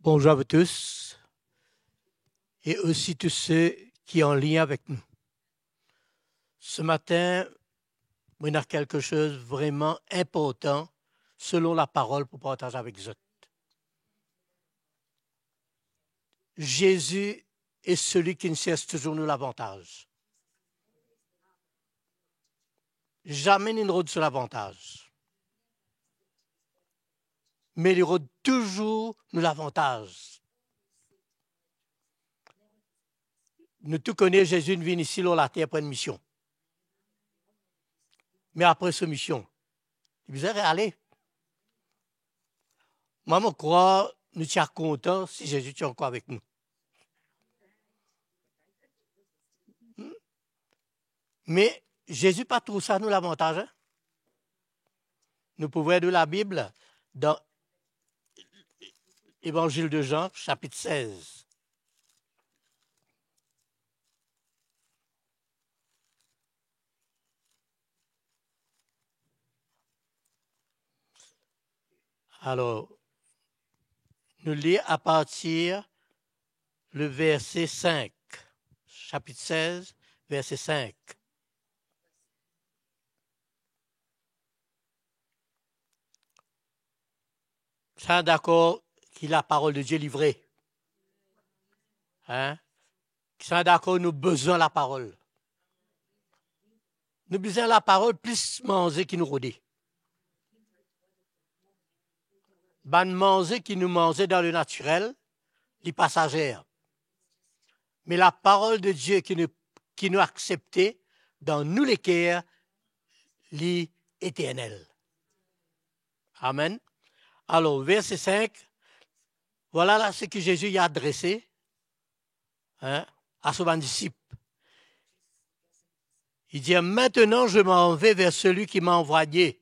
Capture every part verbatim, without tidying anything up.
Bonjour à vous tous et aussi tous ceux qui sont en lien avec nous. Ce matin, mo ena quelque chose vraiment important selon la parole pour partager avec vous. Jésus est celui qui nous cherche toujours nous l'avantage. Zame nou rod so lavantaz. Me li rod touzour nou lavantaz. Nou tou kone Zezi inn vinn isi lor later pou enn mision. Me apre so mision, li bizin reale. Mwa, mo krwar nou ti a kontan si Zezi ti ankor avek nou. Me Zezi pa trouv sa nou lavantaz, hein? Nou pou ver dan Labib, dan Levanzil de Zan, sapit sez. Alor, nou lir apartir le verse sink. Sapit sez, verse sink. Sa dakor ki laparol de Die li vre? Hein? Ki sa dakor nou bizin laparol? Nou bizin laparol plis manze ki nou rode. Bann manze ki nou manze dan le natirel, li pasazer. Me laparol de Die ki nou, ki nou aksepte dan nou leker, li eternel. Amen. Alor, verse sink, vwala la seki Zezi li adrese, hein, a so bann disip. Li dir, "Maintenant, je m'en vais vers celui qui m'a envoyé."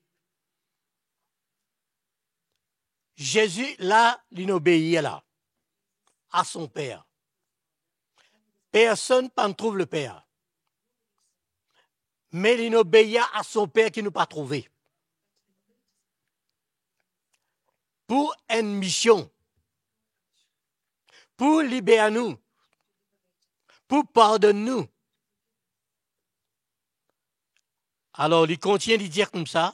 Zezi la, linn obeir la, a son Per. Personn pa'nn trouv Leper. Me linn obeir a son Per ki nou pa trouve. Pou enn mision. Pou liber nou. Pou pardonn nou. Alor, li kontign, li dir koumsa,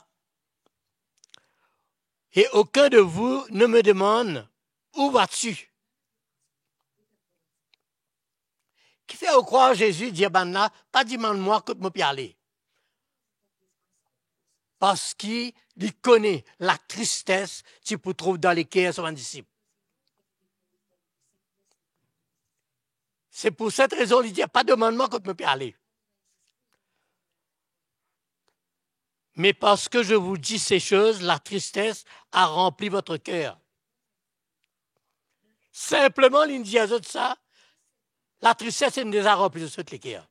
"Et aucun de vous ne me demande, 'Où vas-tu?'" Kifer ou krwar Zezi dir bann la, "Pa dimann mwa kot mo pe ale"? Parski li kone latristes ti pou trouv dan leker so bann disip. Se pou set rezon li dir, "Pa dimann mwa kot mo pe ale." Mais parce que je vous dis ces choses, la tristesse a rempli votre cœur. Sinpleman, linn dir zot sa, latristes inn deza ranpli zot leker.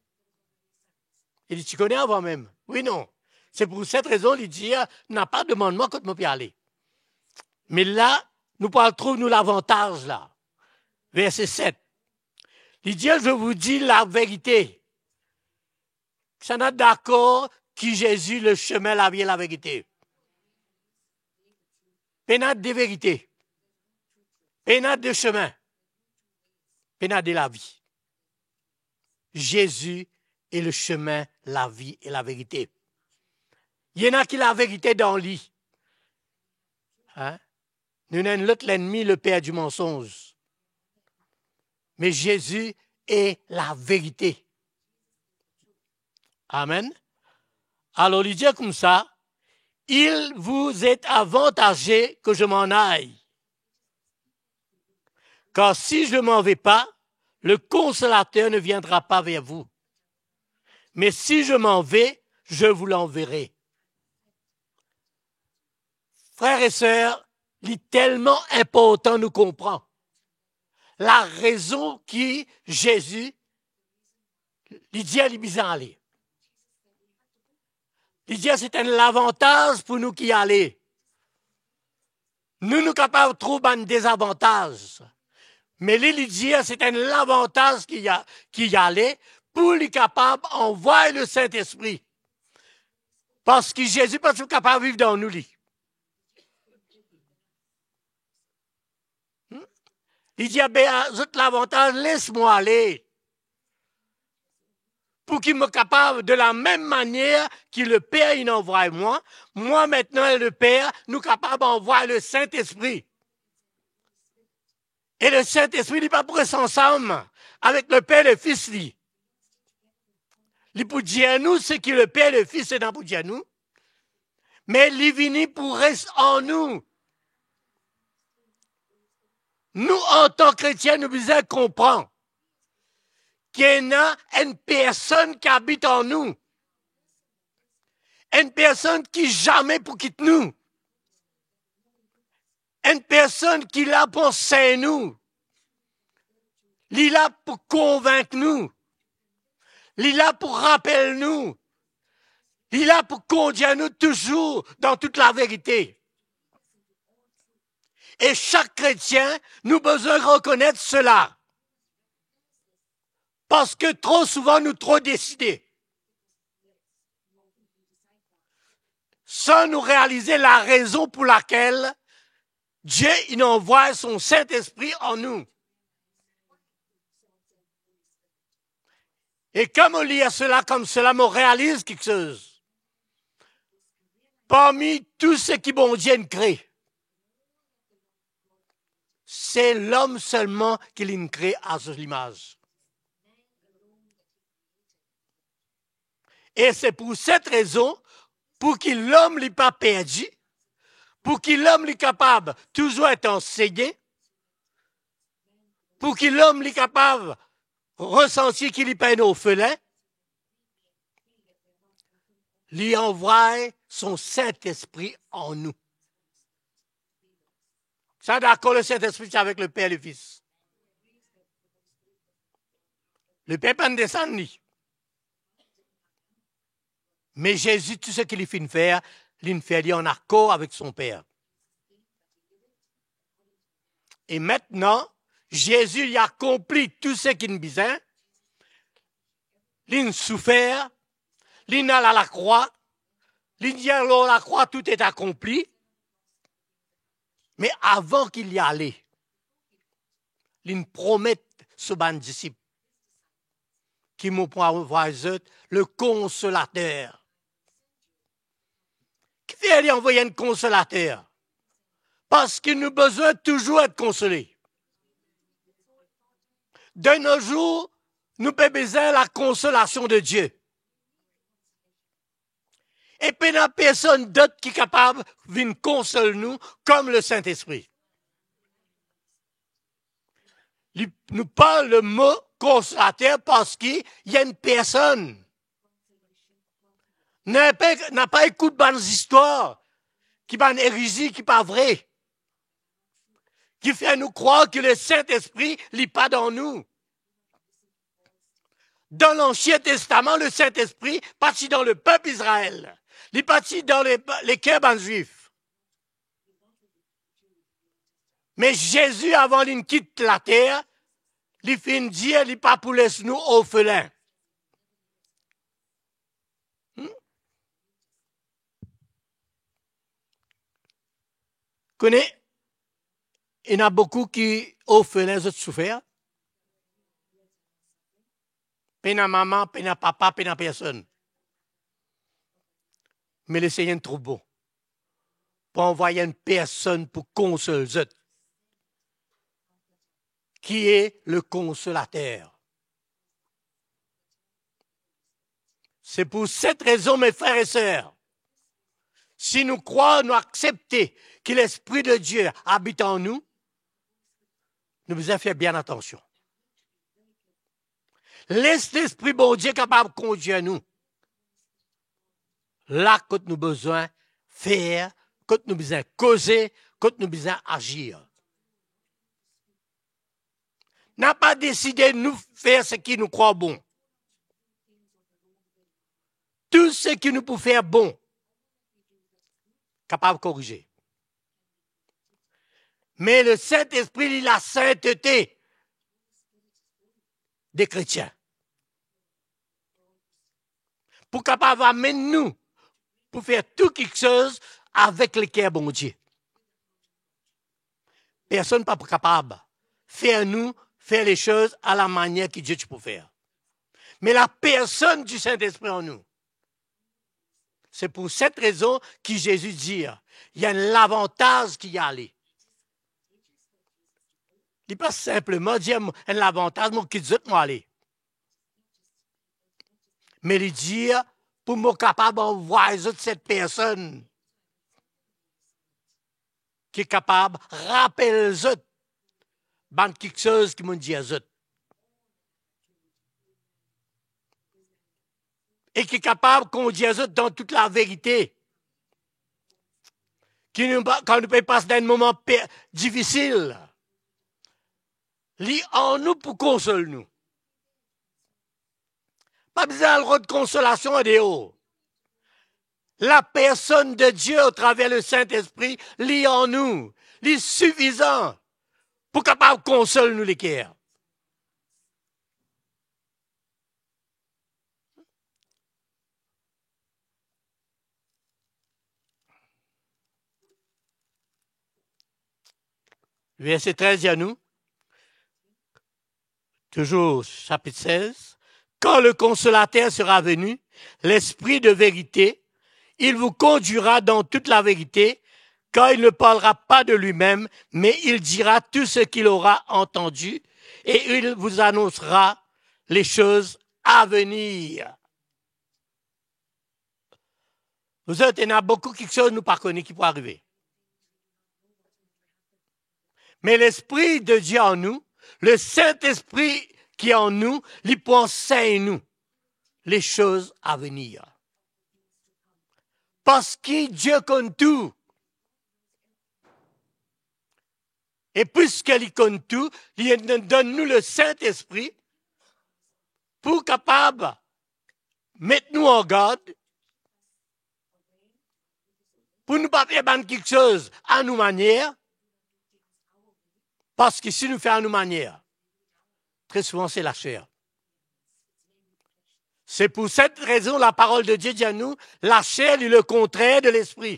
E li ti kone avan mem. Wi, non. Se pou set rezon li dir, "Na pa dimann mwa kot mo pe ale." Me la, nou pou al trouv nou lavantaz la. Verse set. Li dir, "Je vous dis la vérité." Kisannla dakor ki Zezi, le chemin, la vie et la vérité? Pena de verite. Pena de chemin. Pena de lavi. Jésus est le chemin, la vie et la vérité. Li ena ki laverite dan li. Hein? Nou ena enn lot lennmi, le père du mensonge. Me Zezi e laverite. Amen. Alor, li dir koumsa, "Il vous est avantageux que je m'en aille. Car si je m'en vais pas, le Consolateur ne viendra pas vers vous. Mais si je m'en vais, je vous l'enverrai." Frer e ser, li telman inportan nou konpran larezon ki Zezi, li dir li bizin ale. Li dir se enn lavantaz pou nou ki ale. Nou, nou kapav trouv bann dezavantaz. Me li, li dir se enn lavantaz ki a-, ki ale pou li kapav anvway le Sintespri. Parski Zezi pa ti kapav viv dan nou li. Hmm? Li dir, "Be, zot lavantaz, les mwa ale. Pou ki mo kapav, de la mem manier ki Leper inn anvway mwa, mwa aster e Leper, nou kapav anvway Lesintespri." E Lesintespri, li pa pou res ansam avek Leper, Lefis li. Li pou dir nou seki Leper, Lefis ena pou dir nou, me li vini pou res an nou. Nou, antan kretien, nou bizin konpran ki ena enn personn ki abit an nou. Enn personn ki zame pou kit nou. Enn personn ki la pou ansegn nou. Li la pou konvink nou. Li la pou rapel nou. Li la pou kondir nou touzour dan tout laverite. E sak kretien, nou bizin rekonet sela. Parski tro souvan nou tro deside, san nou realize larezon pou lakel Die inn anvway so Sintespri an nou. E kan mo lir sela koumsa, mo realiz kiksoz. Parmi tou seki Bondie inn kre, se lom selman ki linn kre a so limaz. E se pou set rezon, pou ki lom li pa perdi, pou ki lom li kapav touzour et ansegne, pou ki lom li kapav resanti ki li pa enn orfelin, li anvway so Sintespri an nou. Sa dakor, Lesintespri ti avek Leper, Lefis. Leper pa'nn desann li. Me Zezi, tou seki li finn fer, linn fer li an akor avek so Per. E aster, Zezi, li akonpli tou seki li bizin. Linn soufer, linn al a lakrwa, linn dir lor lakrwa, "Tout est accompli." Me avan ki li ale, linn promet so bann disip ki, "Mo pou anvway zot le Konsolater." Kifer li anvoy enn Konsolater? Parski nou bizin touzour et konsole. De nos jours, nou pe bizin la konsolation de Dieu. E pena personn dot ki kapav vinn konsol nou kom Lesintespri. Li, nou parl le mo Konsolater parski li enn personn. Napa, napa ekout bann zistwar ki bann erezi ki pa vre, ki fer nou krwar ki Lesintespri li pa dan nou. Dan Lansien Testaman, Lesintespri pa ti dan lepep Izrael. Li pa ti dan le, leker bann Zwif. Me Zezi, avan linn kit later, li finn dir li pa pou les nou orfelin. Hmm? Kone, ena boukou ki orfelin, zot soufer. Pena mama, pena papa, pena personn. Me Lesegner inn tro bon pou anvway enn personn pou konsol zot, ki e le Konsolater. Se pou set rezon, me frer e ser, si nou krwar, nou aksepte ki Lespri de Die abit an nou, nou bizin fer bien atansion. Les Lespri Bondie kapav kondir nou la kot nou bizin fer, kot nou bizin koze, kot nou bizin azir. Napa deside nou fer seki nou krwar bon. Tou seki nou pou fer bon, kapav korize. Me Lesintespri, li lasintete de kretien, pou kapav amenn nou pou fer tou kiksoz avek leker Bondie. Personn pa pou kapav fer nou fer lesoz a lamanier ki Die ti pou fer. Me lapersonn di Sintespri an nou. Se pou set rezon ki Zezi dir, ena enn lavantaz ki ale. Li pa sinpleman dir, mo, enn lavantaz, mo kit zot, mo ale. Me li dir, pou mo kapav anvway zot set personn ki kapav rapel zot bann kiksoz ki mo dir zot. E ki kapav kondir zot dan tout laverite. Ki nou pa, kan nou pe pas dan enn moman pe-, difisil, li an nou pou konsol nou. Pa bizin al rod konsolasion andeor. Lapersonn de Die, atraver le Sintespri, li an nou, li sifizan pou kapav konsol nou leker. Verse trez dir nou, toujours chapitre seize, quand le Consolateur sera venu, l'Esprit de vérité, il vous conduira dans toute la vérité, car il ne parlera pas de lui-même, mais il dira tout ce qu'il aura entendu, et il vous annoncera les choses à venir. Zot, ena boukou kiksoz nou pa kone ki pou arive. Me Lespri de Die an nou, le Sintespri ki an nou, li pou ansegn nou les choses à venir. Parski Die konn tou. E piski li konn tou, li donn nou le Sintespri pou kapav met nou an gard, pou nou pa fer bann kiksoz a nou manier, parski si nou fer a nou manier, tre souvan se laser. Se pou set rezon, laparol de Die dir nou, laser li le kontrer de Lespri.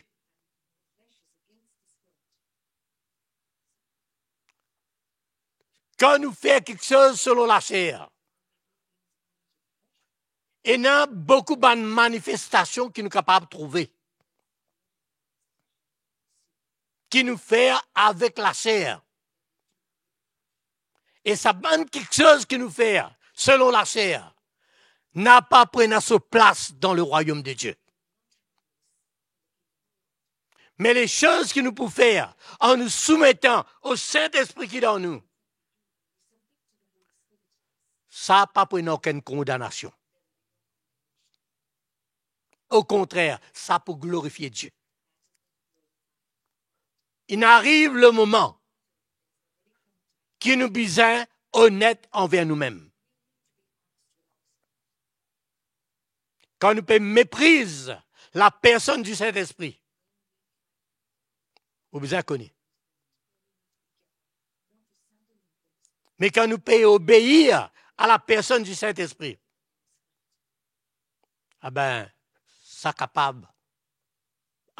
Kan nou fer kiksoz selon laser, ena boukou bann manifestasion ki nou kapav trouve, ki nou fer avek laser. E sa bann kiksoz ki nou fer selon laser, napa pou ena so plas dan lerwayom de Die. Me les choses ki nou pou fer, an nou soumetan o Sintespri ki dan nou, sa pa pou ena okenn kondanasion. Okontrer, sa pou glorifie Die. Inn ariv le moman ki nou bizin onet anver noumem. Kan nou pe mepriz lapersonn di Sintespri, ou bizin kone. Me kan nou pe obeir a lapersonn di Sintespri, abe, sa kapav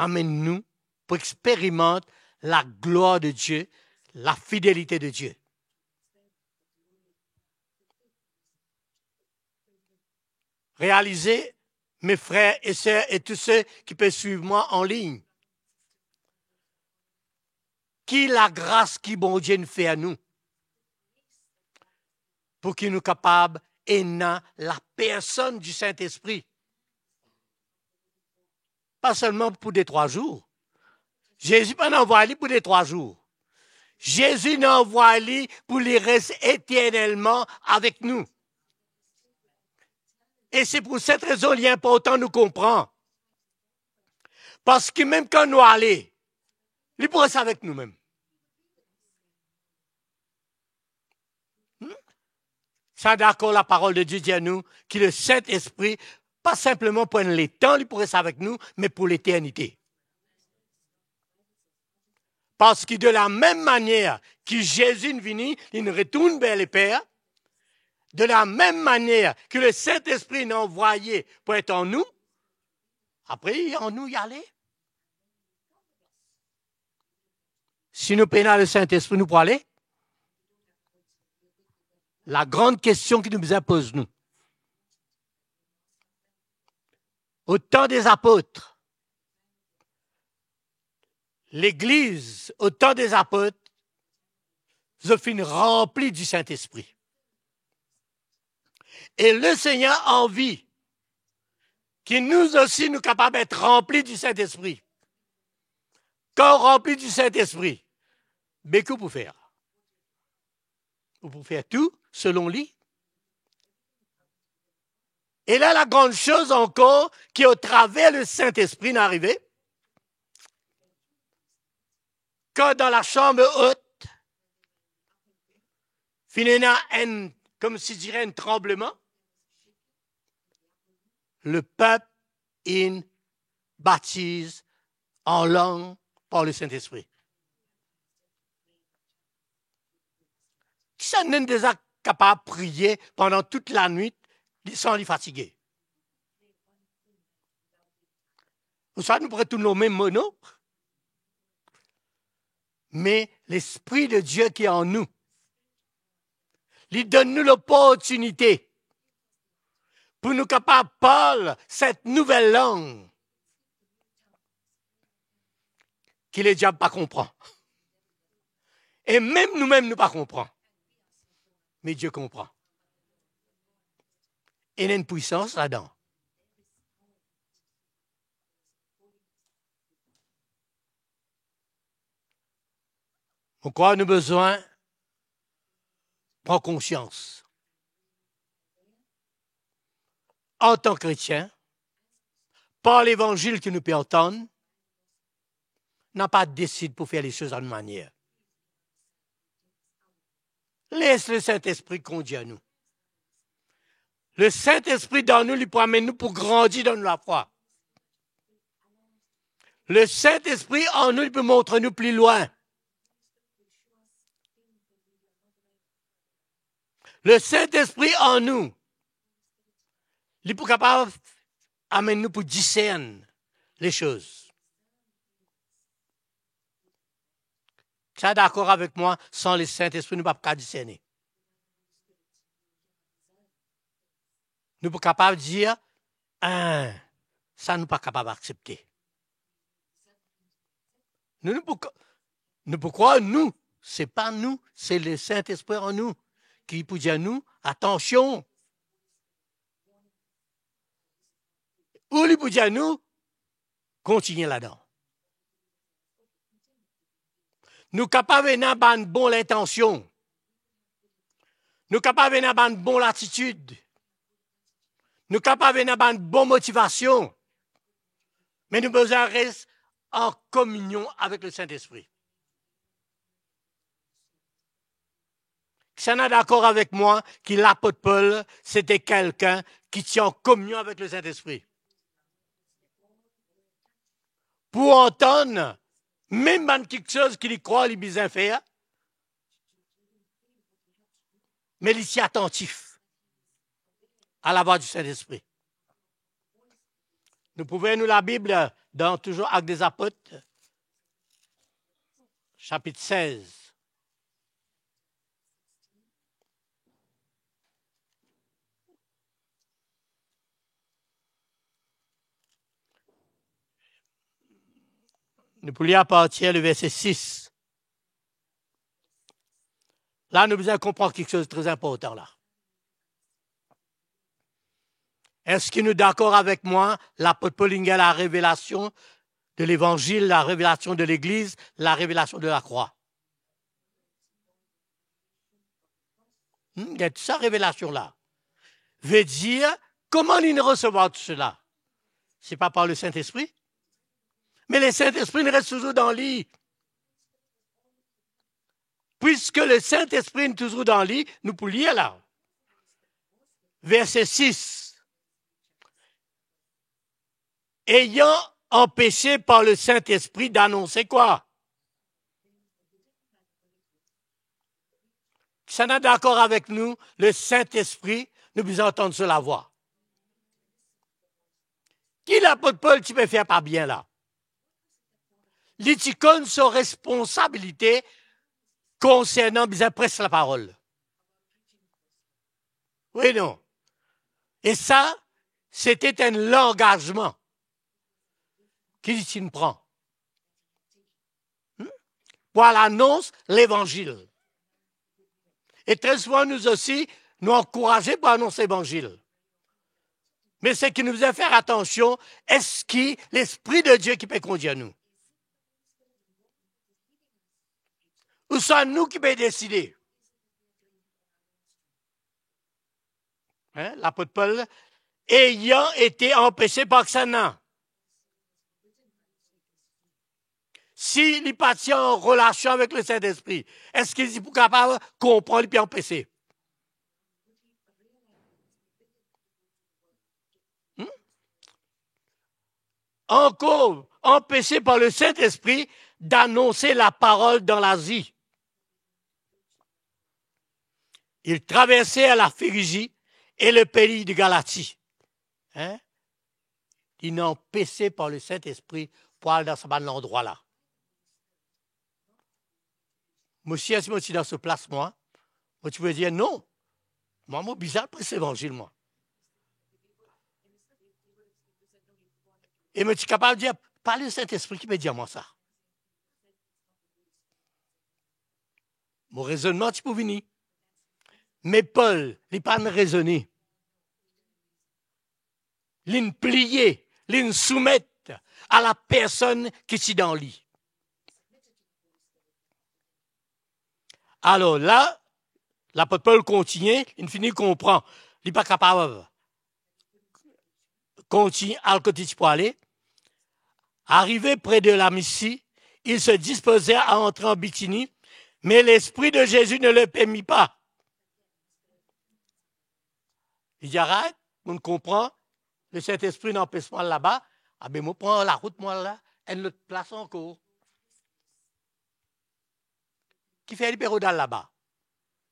amenn nou pou experimant laglwar de Die, lafidelite de Die. Realize, mes frères et sœurs et tous ceux qui peuvent suivre moi en ligne, ki lagras ki Bondie inn fer nou, pou ki nou kapav ena lapersonn di Sintespri. Pa selman pou de trwa zour. Zezi pa'nn anvway li pou de trwa zour. Zezi inn anvway li pou li res eternelman avek nou. E se pou set rezon li inportan nou konpran. Parski mem kan nou ale, li pou res avek nou mem. Hmm? Sa dakor, laparol de Die dir nou ki le Sintespri, pa sinpleman pou enn letan li pou res avek nou, me pou leternite. Parski de lamem manier ki Zezi inn vini, li inn retourn ver Leper, de lamem manier ki le Sintespri inn anvwaye pou et an nou, apre an nou ale. Si nou pena le Sintespri, nou pou ale? La grande question ki nou bizin poz nou. Au temps des apôtres, legliz, au temps des apôtres, zot finn ranpli di Sintespri. E Lesegner anvi ki nou osi nou kapav et ranpli di Sintespri. Kan ou ranpli di Sintespri, be ki ou pou fer? Ou pou fer tou selon li. E la, la grande chose ankor ki atraver Lesintespri inn arive, kan dan lasam ot, finn ena enn, koumsi dire, enn tranbleman, lepep inn batiz an lang par Lesintespri. Kisannla inn deza kapav priye pandan tou lanwit, li, san li fatige? Ouswa nou pou retourn lor mem mo, non? Me Lespri de Die ki an nou, li donn nou loportinite pou nou kapav parl set nouvel lang ki lediab pa konpran. E mem noumem nou pa konpran. Me Die konpran. Ena enn pwisans ladan. Mo krwar nou bizin pran konsians. Antan kretien, par levanzil ki nou pe antann, nou pa desid pou fer lesoz a nou manier. Les Lesintespri kondir nou. Lesintespri dan nou, li pou amenn nou pou grandi dan nou lafwa. Lesintespri an nou, li pou montre nou pli lwin. Lesintespri an nou, li pou kapav amenn nou pou disern lesoz. Sa dakor avek mwa, san Lesintespri, nou pa pou kapav diserne. Nou pou kapav dir, "Ah, sa nou pa kapav aksepte." Nou, nou pou, nou pou krwar nou, se pa nou, se Lesintespri an nou ki pou dir nou, "Atansion." Ou li pou dir nou, "Kontigne ladan." Nou kapav ena bann bon lintansion. Nou kapav ena bann bon latitid. Nou kapav ena bann bon motivasion. Me nou bizin res an kominion avek Lesintespri. Kisannla dakor avek mwa ki lapot Pol, se te kelkenn ki ti an kominion avek Lesintespri? Pou antann mem bann kiksoz ki li krwar li bizin fer, me li ti atantif a lavwa di Sintespri. Nou pou ouver nou Labib dan touzour Actes des Apôtres, sapit sez. Nou pou lir apartir le verse sis. La, nou bizin konpran kiksoz tre inportan la. Eski nou dakor avek mwa, lapot Pol inn gagn larevelasion de levanzil, larevelasion de legliz, larevelasion de lakrwa? Hmm, gagn tou sa revelasion la. Vedir, kouma linn resevwar tou sela? Se pa par Lesintespri? Me Lesintespri inn res touzour dan li. Pwiske Lesintespri inn touzour dan li, nou pou lir la. Verse sis. Ayant empêché par le Saint-Esprit d'annoncer quoi? Kisannla dakor avek nou, Lesintespri, nou bizin antann so lavwa. Ki lapot Pol ti pe fer pa bien la? Li ti konn so responsabilite konsernan bizin pres laparol. Wi, non? E sa, sete enn langazman ki li ti pran. Hmm? Pou al anons levanzil. E tre souvan, nou osi, nou ankouraze pou anons levanzil. Me seki nou bizin fer atansion, eski Lespri de Die ki pe kondir nou? Ouswa nou ki pe deside? Hein, lapot Pol, ayan ete anpese par kisannla. Si li pa ti an relasion avek Lesintespri, eski li pou kapav konpran li pe anpese? Hmm? Ankor, anpese par Lesintespri d'annoncer la parole dans l'Asie. Ils traversèrent la Phrygie et le pays de Galatie. Hein? Li inn anpese par Lesintespri pou al dan sa bann landrwa la. Mo sir, si mo ti dan so plas, mwa, mo ti pou dir, "Non, mwa, mo bizin al pres levanzil, mwa." E mo ti kapav dir, "Pa Lesintespri ki pe dir mwa sa." Mo rezonnman ti pou vini. Me Pol, li pa'nn rezone. Li'nn pliye, li'nn soumet a la personn ki ti dan li. Alor la, lapot Pol kontigne, li'nn fini konpran li pa kapav kontign al kot li ti pou ale. Arrivé près de la Mysie, il se disposait à entrer en Bithynie, mais l'Esprit de Jésus ne le permit pas. Li dir, "Aret, mo konpran, Lesintespri inn anpes mwa al laba, abe mo pran larout, mo al enn lot plas ankor." Kifer li pe rod al laba?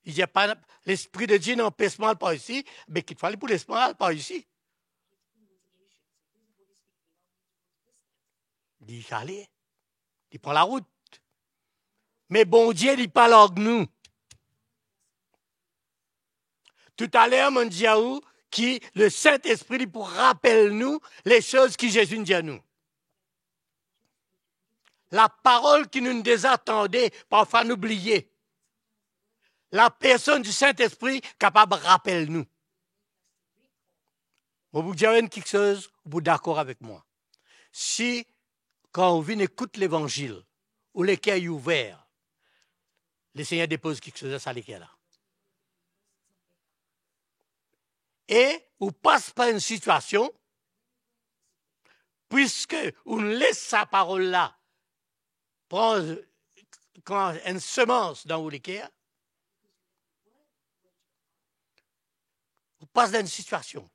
Li dir, "Pa, Lespri de Die inn anpes mwa al par isi, be kitfwa li pou les mwa al par isi." Li ale, li pran larout. Me Bondie, li pa larg nou. Toutaler, mo'nn dir ou ki Lesintespri, li pou rapel nou lesoz ki Zezi inn dir nou. Laparol ki nou'nn deza tande, parfwa nou bliye. Lapersonn di Sintespri kapav rapel nou. Mo pou dir enn kiksoz, ou pou dakor avek mwa. Si, kan ou vinn ekout levanzil, ou leker ouver, Lesegner depoz kiksoz dan sa leker la. E ou pas par enn sitiasion, pwiske ou les sa parol la pran kouma enn semans dan ou leker, ou pas dan enn sitiasion.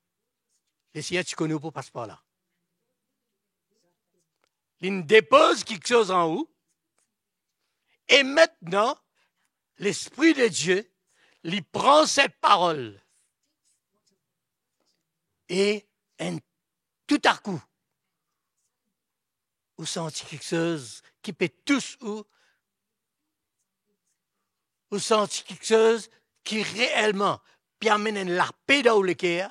Lesegner ti kone ou pou pas par la. Li'nn depoz kiksoz an ou, e aster, Lespri de Die, li pran set parol, e enn toutakou, ou santi kiksoz ki pe tous ou, ou santi kiksoz ki reelman pe amenn enn lape dan ou leker,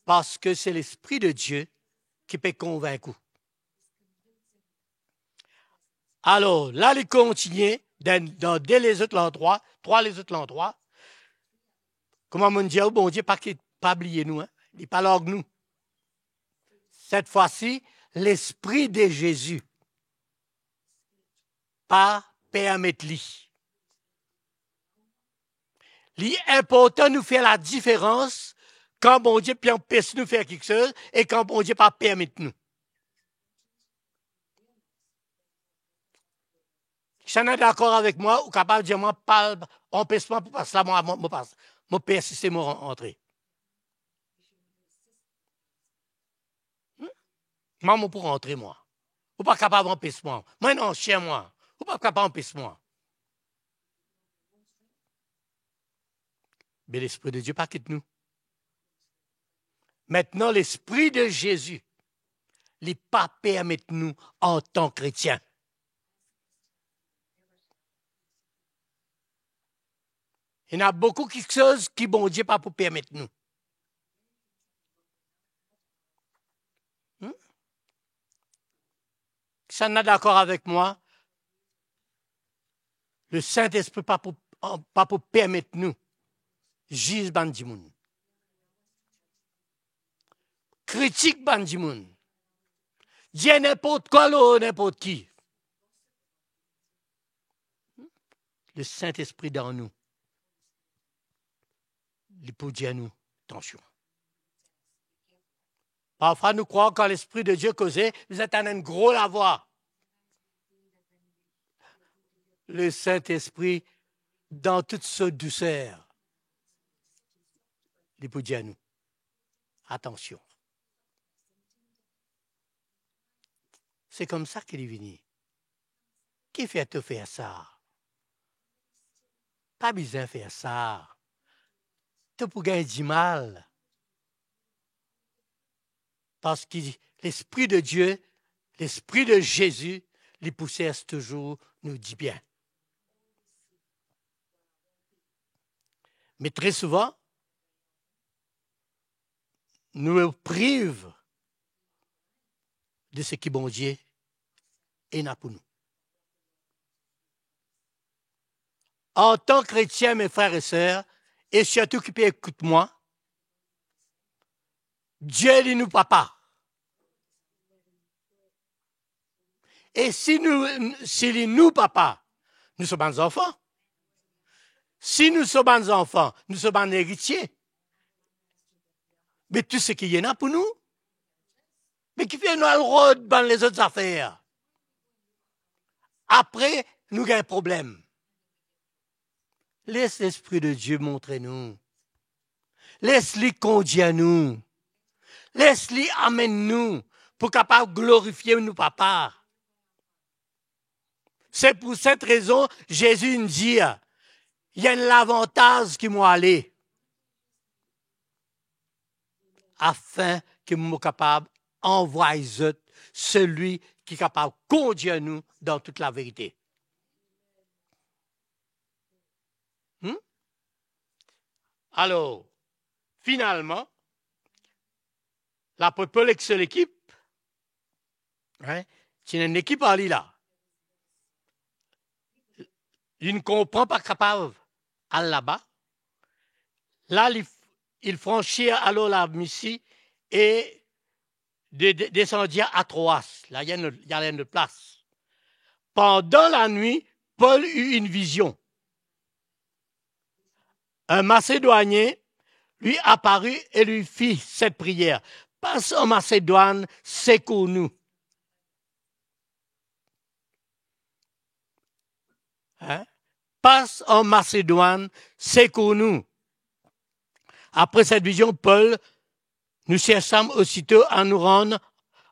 parski se Lespri de Die ki pe konvink ou. Alor, la li kontigne dan, dan de lezot landrwa, trwa lezot landrwa. Kouma mo'nn dir ou, Bondie pa ki, pa bliye nou, hein? Li pa larg nou. Set fwa si, Lespri de Zezi pa permet li. Li inportan nou fer ladiferans kan Bondie pe anpes nou fer kiksoz e kan Bondie pa permet nou. Kisannla dakor avek mwa, ou kapav dir mwa, pa anpes mwa pou pas la, mwa, mo, mo pas, mo persiste, mo ran-, rantre. Hmm? Mwa, mo pou rantre, mwa. Ou pa kapav anpes mwa. Mwa, non, ansien mwa. Ou pa kapav anpes mwa. Me Lespri de Die pa kit nou. Aster, Lespri de Zezi, li pa permet nou antan kretien. Ena boukou kiksoz ki Bondie pa pou permet nou. Hmm? Kisannla dakor avek mwa? Lesintespri pa pou, pa pou permet nou ziz bann dimoun, kritik bann dimoun, dir ninport kwa lor ninport ki. Lesintespri dan nou, li pou dir nou, "Atansion." Parfwa nou krwar kan Lespri de Die koze, nou tann enn gro lavwa. Lesintespri, dan tout so douser, li pou dir nou, "Atansion." Se koumsa ki li vini. Kifer to fer sa? Pa bizin fer sa. To pou gagn dimal. Parski Lespri de Die, Lespri de Zezi, li pou sers touzour nou dibien. Me tre souvan, nou priv de seki Bondie ena pou nou. Antan kretien, me frer e ser, e sirtou ki pe ekout mwa, Die li nou papa. E si nou, si li nou papa, nou so bann zanfan. Si nou so bann zanfan, nou so bann eritie. Me tou seki ena pou nou. Me kifer nou al rod bann lezot zafer? Apre, nou gagn problem. Les Lespri de Die montre nou. Les li kondir nou. Les li amenn nou pou kapav glorifie nou Papa. Se pou set rezon Zezi inn dir, "Li enn lavantaz ki mo ale, afin ki mo kapav anvway zot selwi ki kapav kondir nou dan tou laverite." Hmm? Alor, finalman, lapot Pol ek so lekip, hein, ti ena enn lekip ar li la. Li konpran pa kapav al laba. La, li, il franchir alors la Misi e de, de, desandir a Troas. La, li al enn lot, li al enn lot plas. Pandan lanwit, Pol eut une vision. Un Macédonien lui apparut et lui fit cette prière. Pas en Macédoine, secours-nous. Hein? Pas en Macédoine, secours-nous. Après cette vision, Paul, nous cherchâmes aussitôt à nous rendre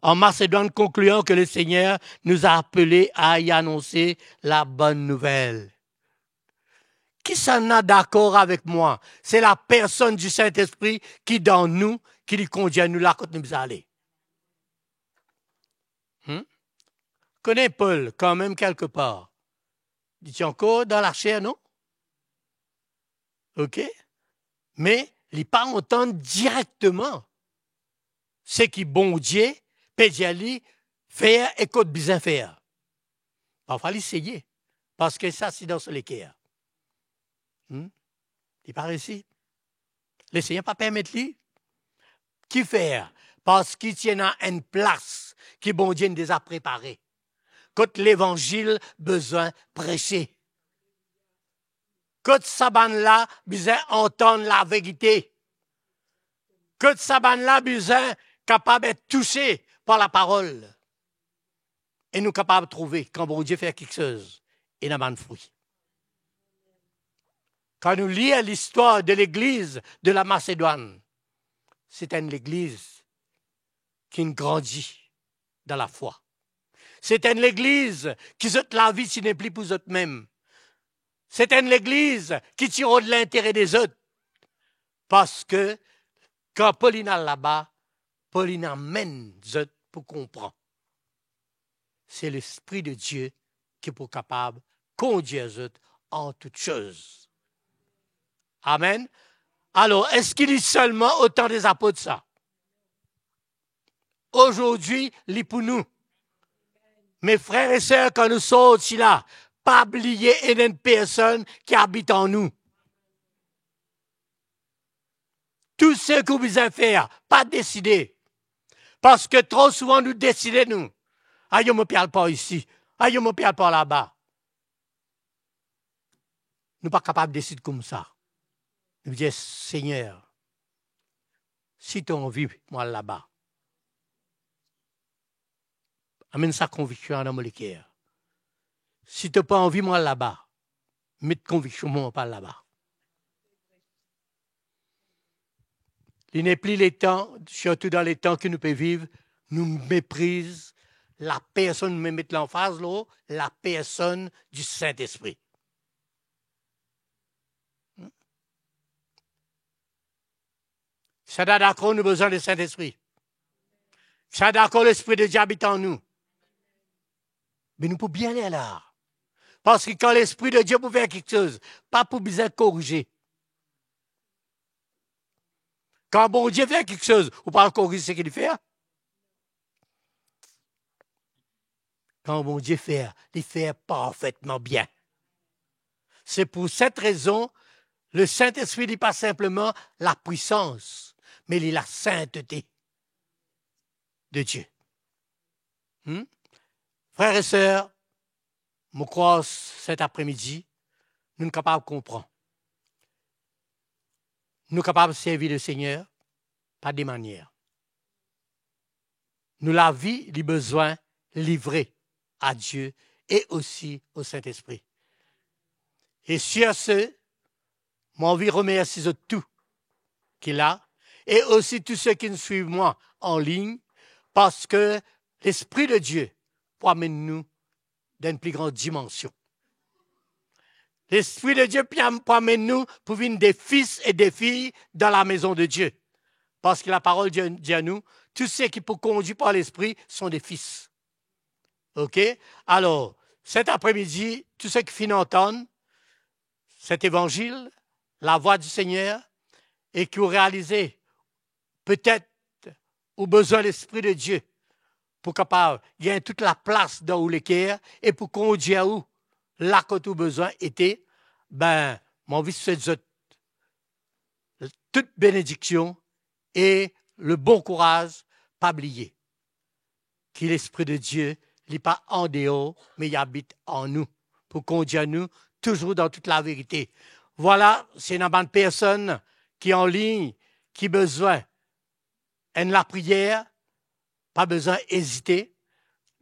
en Macédoine, concluant que le Seigneur nous a appelés à y annoncer la bonne nouvelle. Kisannla dakor avek mwa? Se lapersonn di Sintespri ki dan nou, ki li kondir nou la kot nou bizin ale. Hmm? Kone Pol, kanmem, kelkepar, li ti ankor dan laser, non? Ok? Me li pa antann direkteman seki Bondie pe dir li fer e kot bizin fer. Parfwa li seye, parski sa ti dan so leker. Hmm? Li pa resi. Lesegner pa permet li. Kifer? Parski ti ena enn plas ki Bondie inn deza prepare, kot levanzil bizin prese, kot sa bann la bizin antann laverite, kot sa bann la bizin kapav et touse par laparol. E nou kapav trouve, kan Bondie fer kiksoz, ena bann frwi. Kan nou lir listwar de legliz de la Masedwann, se enn legliz ki'nn grandi dan lafwa. Se enn legliz ki zot lavi ti nepli pou zot mem. Se enn legliz ki ti rod lintere de zot. Parski kan Pol inn al laba, Pol inn amenn zot pou konpran se Lespri de Die ki pou kapav kondir zot an tou soz. Amen. Alor, eski li selman o tan de zapot sa? Azordi, li pou nou. Me frer e ser, kan nou sorti la, pa bliye ena enn personn ki abit an nou. Tou seki ou bizin fer, pa deside. Parski tro souvan nou deside nou. Ayo, mo pe al par isi. Ayo, mo pe al par laba. Nou pa kapav desid koumsa. Nou dir, Segner, si to anvi mo al laba, amenn sa konviksion dan mo leker. Si to pa anvi mo al laba, met konviksion mo pa al laba. Li nepli letan, sirtou dan letan ki nou pe viv, nou mepriz lapersonn, nou met lanfaz lor lapersonn di Sintespri. Sa dakor nou bizin Lesintespri. Sa dakor Lespri de Die abit an nou. Me nou pou bien ler la. Parski kan Lespri de Die pou fer kiksoz, pa pou bizin korize. Kan Bondie fer kiksoz, ou pa koriz seki li fer. Kan Bondie fer, li fer parfetman bien. Se pou set rezon, Lesintespri, li pa sinpleman lapwisans, me li lasintete de Die. Hmm? Frer e ser, mo krwar set apremidi, nou kapav konpran. Nou kapav servi Lesegner par de manier. Nou lavi, li bizin livre a Die e osi o Sintespri. E sir se, mo anvi remersie zot tou ki la, e osi tou seki swiv mwa an lign, parski Lespri de Die pou amenn nou dan enn pli gran dimansion. Lespri de Die pou am-, pou amenn nou pou vinn de fis e de fiy dan lamezon de Die. Parski laparol dir, dir nou, tou seki pou kondwi par Lespri sont des fils. Ok? Alor, set apremidi, tou seki finn antann set evanzil, lavwa di Segner, e ki ou realize, petet ou bizin Lespri de Die pou kapav gagn tou laplas dan ou leker e pou kondir ou la kot ou bizin ete, be, mo anvi swet zot tou benediksion e le bon kouraz. Pa bliye ki Lespri de Die, li pa andeor, me li abit an nou, pou kondir nou touzour dan tou laverite. Vwala, si ena bann personn ki an lign, ki bizin enn lapriyer, pa bizin ezite,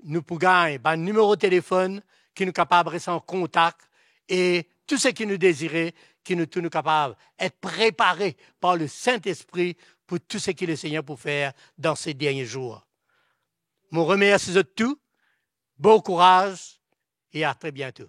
nou pou gagn bann nimero telefonn ki nou kapav res an kontak, e tou seki nou dezire, ki nou tou nou kapav et prepare par Lesintespri pou tou seki Lesegner pou fer dan se dernie zour. Mo remersie zot tou, bon kouraz e a tre biento.